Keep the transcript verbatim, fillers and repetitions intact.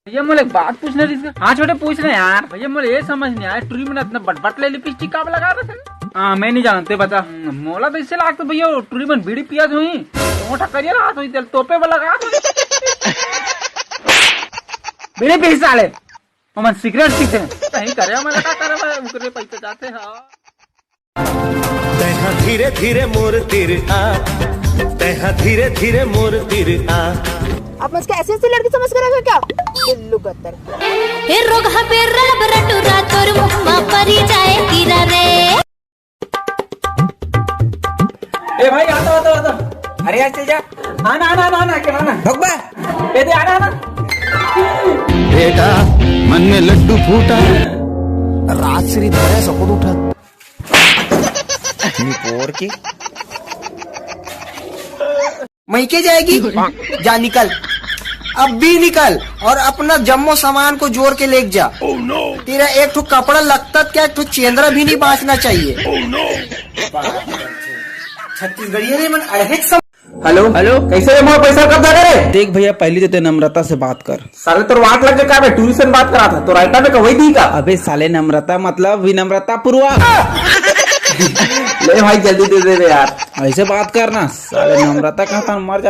भैया, मोला एक बात पूछना रहिस। हाँ छोटे, पूछ ना यार। भैया, मोला ये समझ नहीं आया, टुरी मन इतना बटबट ले लिपस्टिक काबर लगा रहे थे? हाँ, मैं नहीं जानते, बता। हम्म, मोला तो इससे लागत भैया, टुरी मन बीड़ी पियत हुई, मोटा करिया रहा तो तेल तोपे वाला लगा तो। बीड़ी पी साले, हमन सिगरेट पीते हैं। सही करे, हमन का करे, उकरे पैसे जाते हैं। तैहा धीरे धीरे मोर तीर आ, तैहा धीरे धीरे मोर तीर आ। आप मुझको ऐसी ऐसी लड़की समझ कर रखे हो क्या? बिल्लू गद्दर। हे रोग हबे रब रटुरा, तोर मुंह मा परी जाए कीरा रे। ए भाई, आता, आता, आता। अरे यार, चल जा। आना, आना, आना, आना, क्या आना? भगवा। ए दे, आना, आना। बेटा, मन में लड्डू फूटा। राजश्री धरे सको उठा। निपोर के। मइके जाएगी? जा निकल, अब भी निकल और अपना जम्मो सामान को जोर के लेके जा। तेरा एक ठो कपड़ा लगता क्या, एक ठो चेंदरा भी नहीं बांचना चाहिए। छत्तीसगढ़िया रे मन अड़हे सम- हेलो। हेलो। कैसे रे, मोर पैसा कब जागा रे? देख भैया, पहली तो ते नम्रता से बात कर। साले तोर वाट लग के का बे, टूरी से बात करा था, तो रायता में कवई दी का? अबे साले, नम्रता मतलब विनम्रता पूर्वक। ले भाई, जल्दी दे दे बे यार। ऐसे बात करना साले, नम्रता कहा था, मर जा।